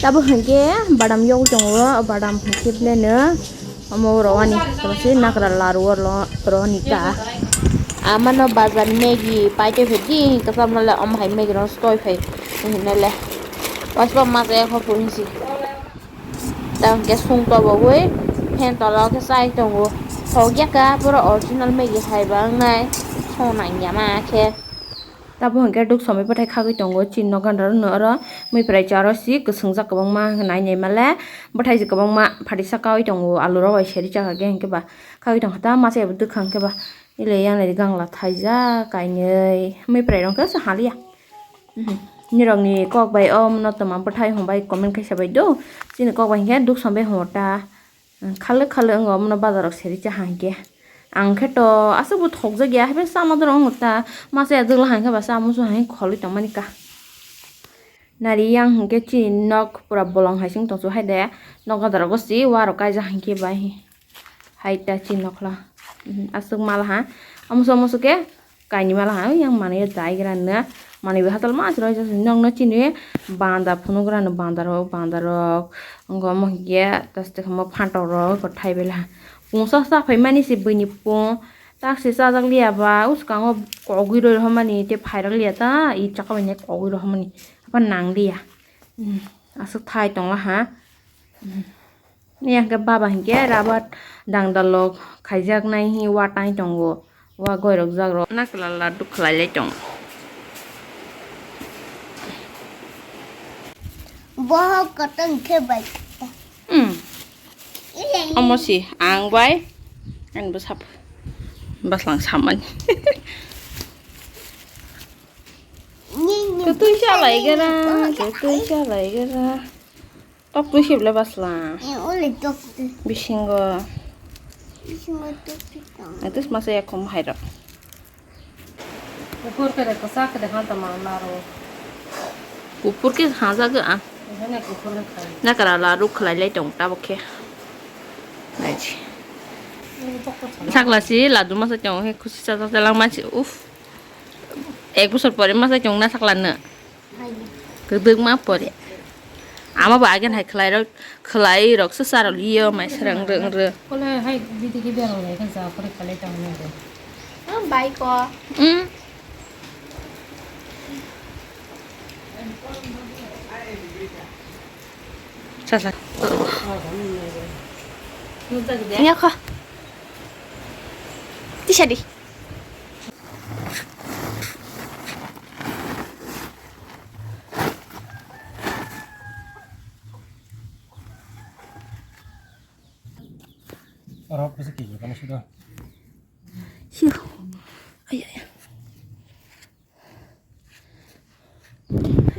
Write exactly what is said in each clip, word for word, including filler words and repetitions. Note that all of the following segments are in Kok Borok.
Tabuk hinkhe badam yogwi tongo, badam hinkhe bleno omo rowani se nakra laru o roni ta. Amano bazar Maggi paitoi phaidi, kwcham nole omo hai Maggi rok sotoi phai hinale. Wasba masa ya khopung si. Tang ke sung to bo wi, phen tola ke sai tongo. Hok ya ka, pura original Maggi hai ba wngnai. Song nang ya ma khe. Tabo hwnkhe duk somoi bwthai khagwi tongo, chini nok gandaro no oro mui prai charo si kwswngjak kwbangma nai nai male bwthai si kwbangma phatisa kaui tongo, alu rok bai seri chakha ge hwnkhe ba khagwi tongkha ta masa ebo dwkha hwnkhe ba ile yang nai gangla thaijak kainwi mui prai rok khe se haliya. Mhm. Nirok ni kok bai o no toma bwthai hwn bai comment khaisa bai do, chini kok bai hwnkhe duk sombai hwn ta. Khalo khalo wngo omono bazar rok seri cha hangke. Ang khe to aswk bo thokjak ya, haiphano chama dorong wngo ta. Masa ya jwkla hangke ba cha muchung hai kholwi tongmani ka. Nari yang hingke chini nok pura bolong hai sing tongsu hai de. Nok gadar go si wa rok kaijak hangke bai. Hai ta chini nokla. Aswk mal ha. Amusu amusu ke. Kainwi mala hai yang manwi jaigra no manwi bo hachal ma chwrai nokno chini banda phunukgra no banda rok banda rok wngkha omo hinkhe taste khe omo phantok rok thai bela pungsa sa phaimani se buini pung taksi chajak liya ba uskango kogwi roi rohormani tei phairak liya ta i chakao hinwi kogwi rohormani apan nang liya aswk thai tongla ha. Yang ke baba hinkhe rubber dangdalok khaijaknai hi watai tongo, wa goirok jagrok. Nakla laddu khlailai tongo. Bohok kotong khe bai. Hmm. Omo si ang bai. Ang bo sap. Baslang samani. Kwtwi chalai gara, kwtwi chalai gara. Tok twi sibla basla. Ule tok twi. Bisingo. Bisingo tok twi tong. Atus masa ya kom hairo. Kukur kere kasa kere hanta ma laro. Kukur ke haja ga. Hene kukur ke khai. Na kara la ruk khlai lai tong ta bokhe. Naji. Sakla si ladu masa tong he khusi sa sa lang ma si uf. Ek bosor pore masa tong na sakla na. Kwdwkma pore. Ama bo agen hai khwlai rok, khwlai rok se charok iyo mai srang rwng rw. Kole hai bidi ki berang lai kan ja pore kale tang na de. Ang bai ko. Hmm. Sa sa. Nujak de. Iya kha. Tisa di. Oro pwisa kiji kani siro. Siro. Ay, ay.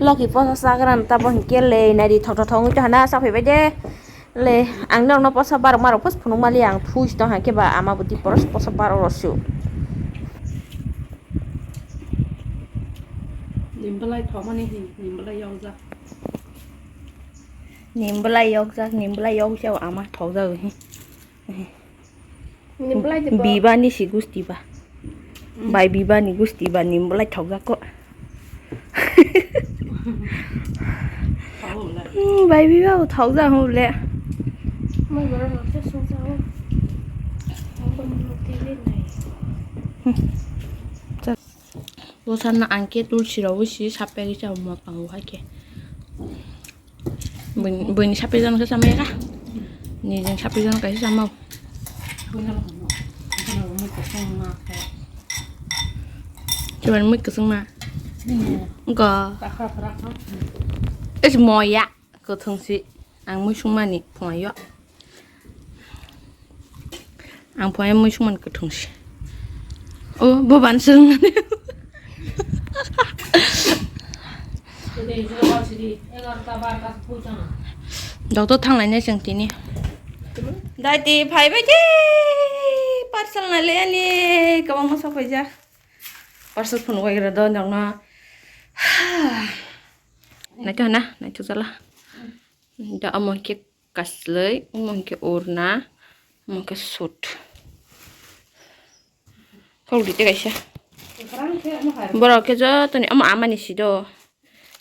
Loki posa sagra tabo hinkhe le nari thok thok thok wngwi tongha na saphai bai de. Le ang norokno posa barok marok post phunuk mali ang thuis tong hai khe ba ama bwtwi poros posa barok rw su. Nim belai thokmani hin, nim belai yokjak. Nim belai yokjak, nim belai yokjak ama thokjak hin. Nim belai de bo. Bibani si gusti ba. Mm. Bai bibani gusti ba nim belai thokjak ko. Thok le. Hmm, bai biba bo thokjak hwn le. Mai borok no se sung sa o. Ang bo no tele nai. Hmm. Cha. Bosana ang khe tulsi rok wi si sapegwi cha mo tang bo hai khe. Buini, buini sapri jon khe sama ya ka? Nijeng sapri jon kaisa sama. Buini rok no. Buini rok mui kwchwng ma khe. Chwng mui kwchwng ma. Buini. Engko. Takha phra kha. Es moya. Kwthwng si. Ang mui sungmani phunai yo. Ang phai mui sungmani kwthwng se. O, boban swrwngmani. Doctor thanglainai chwng tini. Daiti phaibai de parcel nai le ani kwbangma sok phaijak. Parcel phunuk bai gra do nokno. Naitho na, naitho jala. Da amo khe kaslwi, omo hinkhe urna, omo hinkhe sut. Kok di tei kaisa. Borok khe jotoni omo amani si do.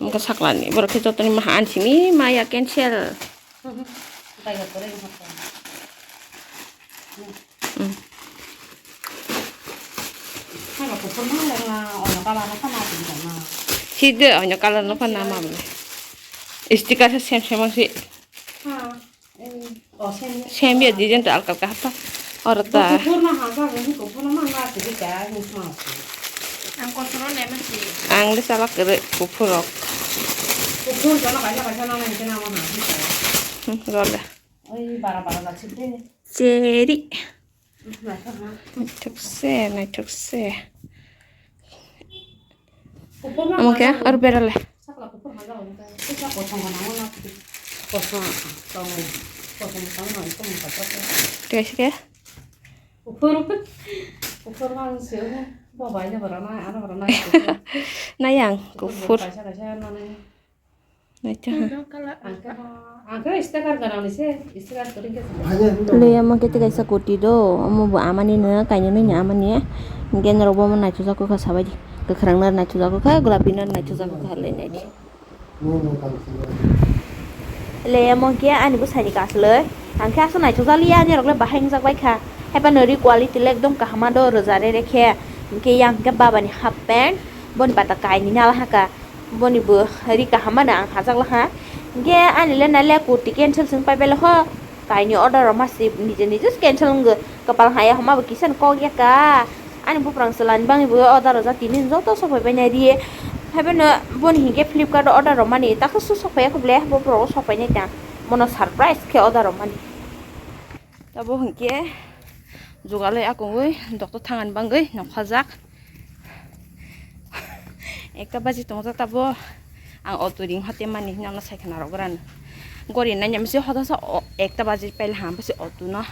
Wngkha saklani borok khe jotoni maha ansimi maya cancel. Tiger kore wngkha. Hmm. Hano kuphur ma lengla, ono colour no phano tong jana. Side, ono colour no phano ma bole. Sticker se sem sem si. Ha. Sem ya design ta alka alka hapa. Oro ta. Kuphur na haja gani kuphur na ma na tiri ka ni ma. Ang kosoro ne ma si. Ang le sala kere kuphur rok. Kuphur jana kaisa kaisa na na kena ma ha. Hmm, role. Oi bara bara la chite. Cheri. Naithok na. Naithok se, naithok se. Omo khe aro berale. Sakla kuphur hajao wngkha. Kisa kosong gwnang o na kosong tong, kosong tong no tong ka tong. Tei se khe? Kuphur, kuphur ma se bo bai ne bara na, ano bara na. Nayang kuphur. Kaisa kaisa na na. Naitha ha. Ang khe, ang khe sticker gwnang ni se, sticker kwrwi khe. Le amo khe tei kaisa koti do, omo bo amani no, kainwi nini amani. Hinkhe norok bo omo naithokjak kha sabai di. Kwkhwrang no naithokjak kha, golapi no naithokjak kha le nai di. Le amo khe ani bwsai ni kaslwi. Ang khe aswk naithokjak liya, ani rok le bahai wngjak bai kha. Haiphano ri quality le ekdom kaham do, rwja re re khe. Hinkhe yang khe baba ni half pant, boni bata kainwi nala haka. Boni bo ri kaham mano ang hajak laha. Hinkhe ani le nai le kurti cancel se wng pai bele ho. Kaini order rok ma se nije nije cancel wngwi. Kwpal haya homa bo kisa no kok ya ka. Ani buprang chwla ni bagwi bo order rok jak tini joto sok pai bai nai ri. Haiphano boni hinkhe Flipkart o order rok mani taksa su sok pai ya kho ble, bo borok o sok pai nai ta. Bono surprise khe order rok mani. Tabo hinkhe jugalwi akungwi doctor thangani bagwi nokhajak. Ekta baji tongo tabo ang auto ring hote mani hinwi ano sai khna rok gran. Gori nanya misi hoda sa o ekta baji paila ham bisi auto no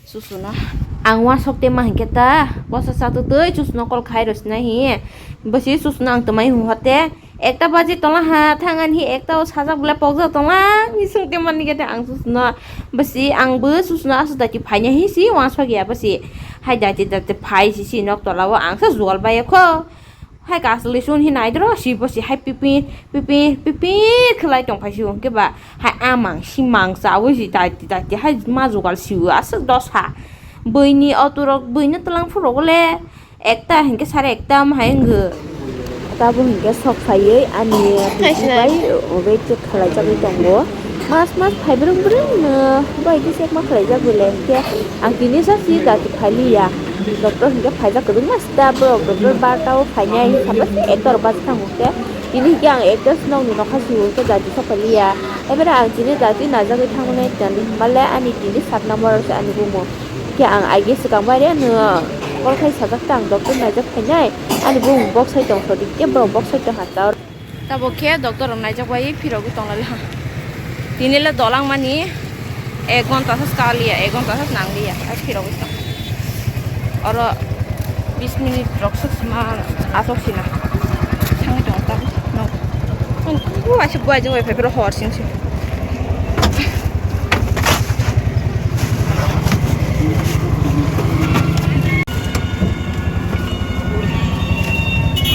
susu no. Ang uansuk tema hinkhe ta bosa chato twi susu no call khai rw sinai hi. Bisi susu no ang twmai hwn hote. Ekta baji tongla ha, thang ani hi ekta o sajak bwlai pokjak tongla, ni swng te mani khe ang susuno. Bwsi ang bo susuno aswk daiti phaina hi si uansuk ya bwsi. Hai daiti daiti phai si si nok tola o ang sa jual bai kho. Hai kaslwi sun hi nai dro si bwsi hai pipir pipir pipir khlai tong phai si hwnkhe ba hai amang si mang chawi si daiti daiti hai ma jugal si o aswk dos ha. Bwini auto rok bwino twlang phuru le. Ekta hinkhe sare ekta wng hai wngkhe. Tabuk hinkhe sok phaiwi ani Kaisa. Bai wait khlaijagwi tongo. Mas mas phai brwng brwng no bai khe chekma khlaijak bele hinkhe ang tini sa si dati phailiya. Doctor hinkhe phaijak kwbangma sta borok doctor barta o phainai hinkhe ekta rok bachai thango hinkhe tini hinkhe ang ekta se nokni nokha si o hinkhe dati sok phailiya. Ebere ang tini dati najagwi thangnai tani hinkhe ani tini sat number o se ani bumo. Khe ang aige swkang bai reno call khai sajak ta ang doctor naijak phainai ani bumung boksai tong sodi khe borok boksai tong ha ta. Tabuk khe doctor rok naijak bai phirogwi tong laha. Tini le dolang mani ek ghonta sa kaliya, ek ghonta sa nangliya, phirogwi tong. Oro bis minute rok sok sima asok sina. Thangwi tong ta. Buai se buai jeng bai phai phai hor sing sing.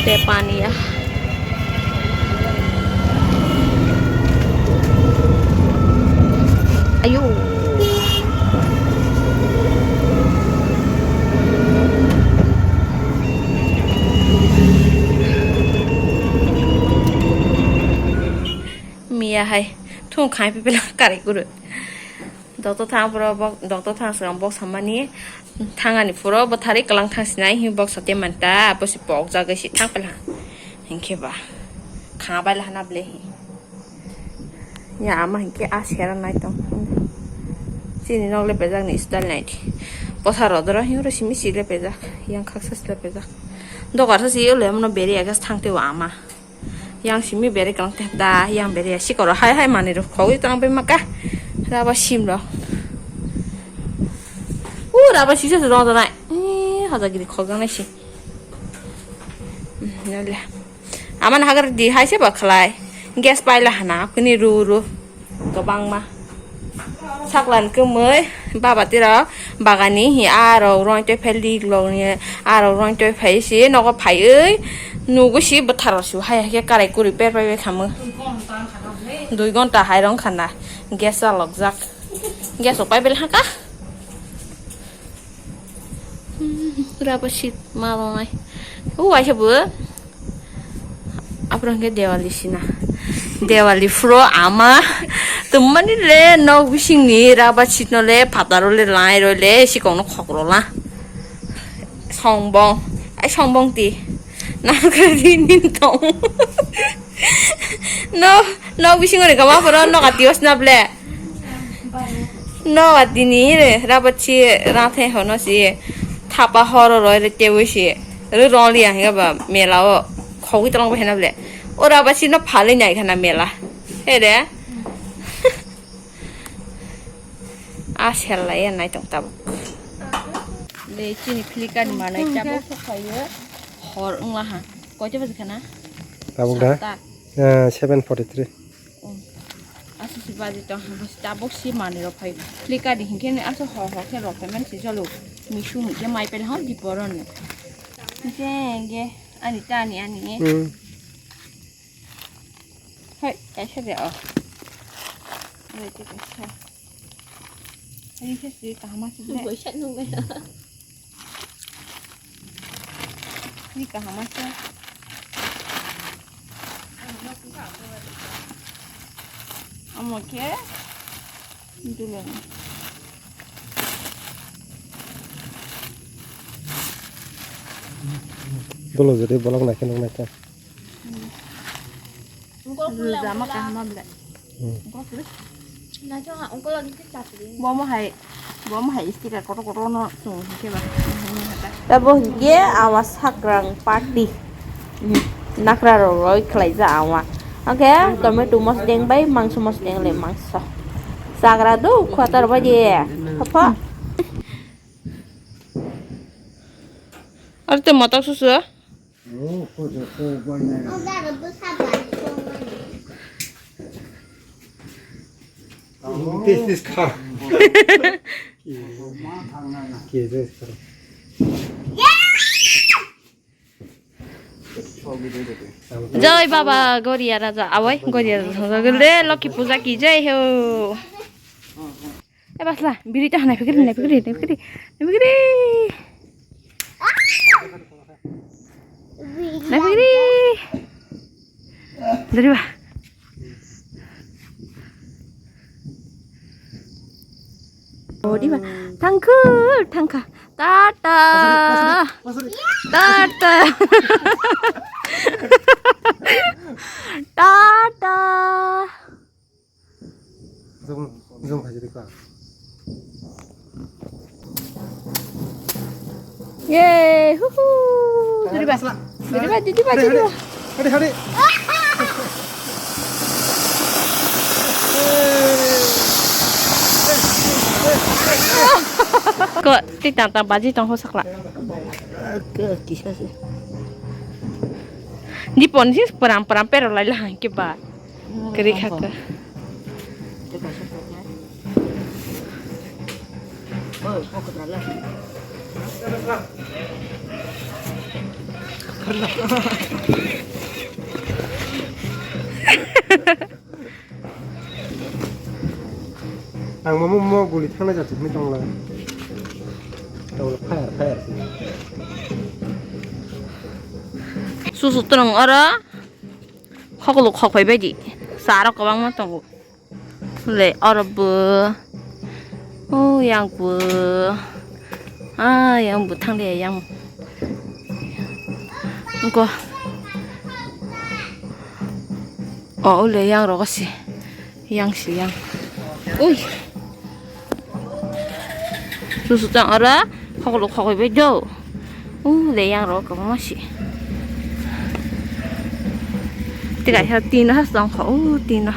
Te pani ya. Ayo. Miya hai thung khai pipila karai kuru. Doctor thang pura bok, doctor thang song bok samani thangani pura botharwi kalang thang sinai hi bok sate manta apo si pok jaga si thang pala. Hinkhe ba kha bai lahana ble hi. Ya ama hinkhe a sera nai tong. Chini nok le pejak ni style nai di. Botha rodoro hi oro simi si le pejak. Yang khaksa si le pejak. Dogar sa si yo le mono beri agas thang te wa ama. Yang simi bere kalang te da, yang bere ya sikoro hai hai mani ro khogwi tong bai maka. Raba sim ro. U raba sisa se dong dong nai. Eh, haja giri khog dong nai si. Hmm, nole. Aman hagar di hai se ba khlai. Gas paila hana kuni ru ru. Kwbangma. Saklan kwmwi baba tira bagani hi aro rong toi pheli logni aro rong toi phai si nogo phaiwi Nugo si bwtharo su hai hai khe karai kwrwi per pai bai khamu. Dui gonta hai rong khana. Gas chalok jak. Gas rok pai bel haka. Hmm, rubber sheet ma rong nai. O waisa bo. Apro hwnkhe Dewali sina. Dewali phuro ama twmani le nok bisingni rubber sheet no le phataro le lai roi le sikong no khok rw la. Songbong. Ai songbong ti. Nang khe di nin tong. No, nok bisingo ni kama phuro nok ati os na ble. No, atini re, rabachi rathe hono si, thapa horo roi re tewi si, re rong liya hinga ba mela o, khogwi tolong ba hena ble. O rabachi no phalwi nai khana mela. He re. A sel lai ya nai tong tabuk. Le chini Flipkart ni manai tabuk. Hor wngla ha. Koita baji khana? Tabuk da? Satta. Eh, seven forty three. Oh. Aswk se baji tong ha, tabuk si manwi rok phai. Flipkart ni hinkhe ni aswk hor hor khe rok payment se jolo. Mishu hinkhe mai pele hor di poro ni. Hinkhe hinkhe ani ta ani ani. Hmm. Hai, kaisa de o. Hai, kaisa. Hai, kaisa kaham se de. Boisa nung de. Ni kaham se. Amo khe dulon. Dolo jodi bolong naikhe nung naikhe. Rwjama kaham ble. Hmm. Bomo hai, bomo hai sticker kotor kotor no chung hwnkhe ba. Tabo hwnkhe awa sakrang party. Nakra rok roi khlaijak awa. Oke, tomato mosdeng bai mangso mosdeng le mangso. Chagra do khwatar bai de. Hapha. Ar te matak susu. This is car. This is car. Jai Baba Goria Raja, awai Goria Raja, le Loki Puja ki jai ho. Eh, basla, biri ta hanai fikri, hanai fikri, hanai fikri, hanai fikri. Hanai fikri. Dari ba. Oh, di ba. Thangkha, thangkha. Tata. Tata. Tata. Zoom, zoom hai jadi ka. Ye, huhu. Jadi ba. Jadi ba, jadi ba, jadi ba. Hadi, hadi. Ko ti tang tang baji tong ho sakla. Ke kisa sih. Di pon sih peram peram pero lai lah ke ba. Kiri khaka. Ang mamo mo guli thangna jati hwnwi tongla. Tongla fire, fire. Susu twrwng oro. Khokolo khok phai bai di. Sa aro kwbangma tongo. Le oro bo. O yang bo. Ah, yang bo thang de yang. Ko. O le yang ro si. Yang si yang. Ui. Susu tang ora, khokolo khokoi bai do. U le yang ro kwbangma si. Tiga ha tin ha song kho, u tin.